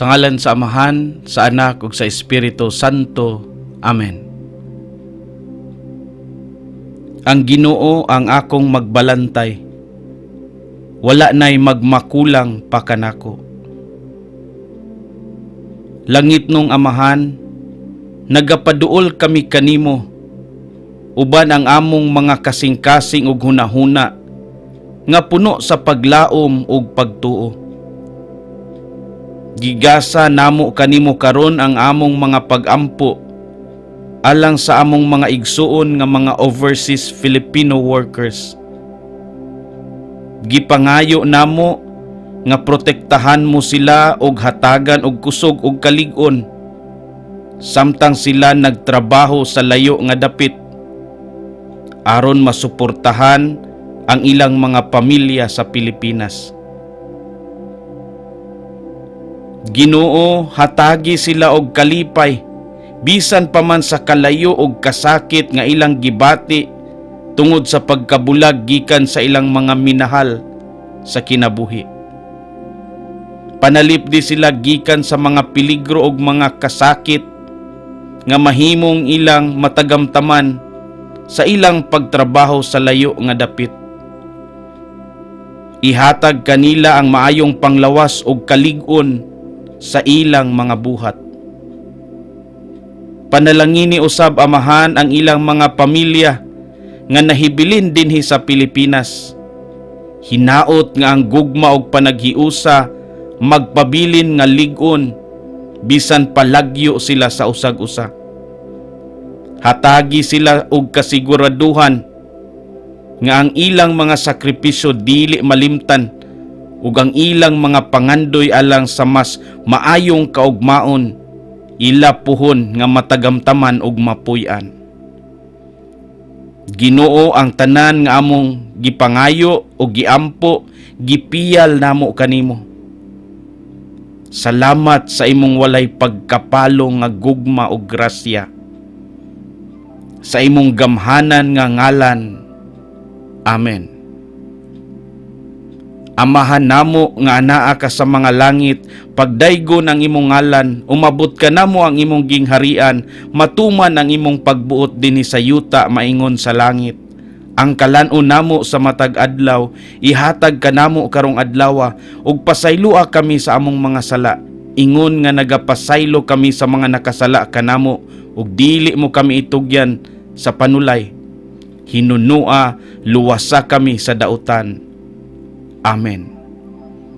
Sa ngalan sa Amahan, sa Anak ug sa Espiritu Santo. Amen. Ang Ginoo ang akong magbalantay. Wala na'y magmakulang pa kanako. Langitnong Amahan, nagapaduol kami kanimo uban ang among mga kasing-kasing ug hunahuna nga puno sa paglaom ug pagtuo. Gigasa namo kanimo karon ang among mga pagampo alang sa among mga igsuon nga mga overseas Filipino workers. Gipangayo namo nga protektahan mo sila og hatagan og kusog og kalig-on samtang sila nagtrabaho sa layo nga dapit aron masuportahan ang ilang mga pamilya sa Pilipinas. Ginoo, hatagi sila og kalipay bisan pa man sa kalayo og kasakit nga ilang gibati tungod sa pagkabulag gikan sa ilang mga minahal sa kinabuhi. Panalipdi sila gikan sa mga peligro og mga kasakit nga mahimong ilang matagamtaman sa ilang pagtrabaho sa layo nga dapit. Ihatag kanila ang maayong panglawas og kalig-on sa ilang mga buhat. Panalangini usab, Amahan, ang ilang mga pamilya nga nahibilin dinhi sa Pilipinas. Hinaot nga ang gugma og panaghiusa magpabilin nga lig-on bisan palagyo sila sa usag-usa. Hatagi sila og kasiguraduhan nga ang ilang mga sakripisyo dili malimtan ug ang ilang mga pangandoy alang sa mas maayong kaugmaon ila puhon nga matagamtaman ug mapuy-an. Ginoo, ang tanan nga among gipangayo o giampo, gipiyal namo kanimo. Salamat sa imong walay pagkapalo nga gugma ug grasya. Sa imong gamhanan nga ngalan. Amen. Amahan namo nga anaa ka sa mga langit, pagdaygon ang imong ngalan, umabot kanamo ang imong gingharian, matuman ang imong pagbuot dinhi sa yuta maingon sa langit. Ang kalan-on namo sa matag adlaw, ihatag kanamo karong adlawa, ug pasayloa kami sa among mga sala. Ingon nga nagapasaylo kami sa mga nakasala kanamo, ug dili mo kami itugyan sa panulay. Hinunua, luwasa kami sa dautan. Amen.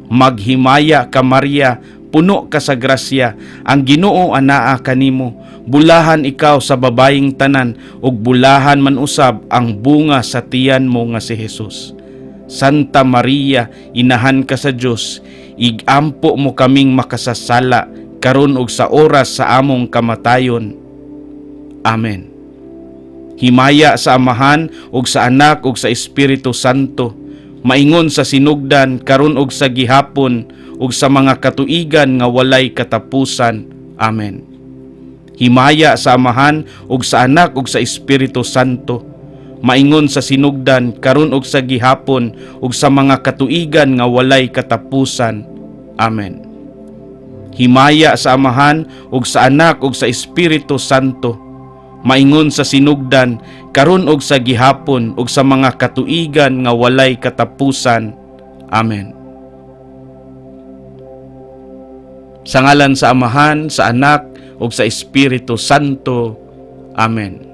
Maghimaya ka, Maria, puno ka sa grasya, ang Ginoo anaa kanimo. Bulahan ikaw sa babayeng tanan, ug bulahan man usab ang bunga sa tiyan mo nga si Jesus. Santa Maria, inahan ka sa Dios, igampo mo kaming makasasala karon ug sa oras sa among kamatayon. Amen. Himaya sa Amahan ug sa Anak ug sa Espiritu Santo, maingon sa sinugdan, karon ug sa gihapon, ug sa mga katuigan nga walay katapusan. Amen. Himaya sa Amahan ug sa Anak ug sa Espiritu Santo, maingon sa sinugdan, karon ug sa gihapon, ug sa mga katuigan nga walay katapusan. Amen. Himaya sa Amahan ug sa Anak ug sa Espiritu Santo, maingon sa sinugdan, karon ug sa gihapon, ug sa mga katuigan nga walay katapusan. Amen. Sa ngalan sa Amahan, sa Anak ug sa Espiritu Santo. Amen.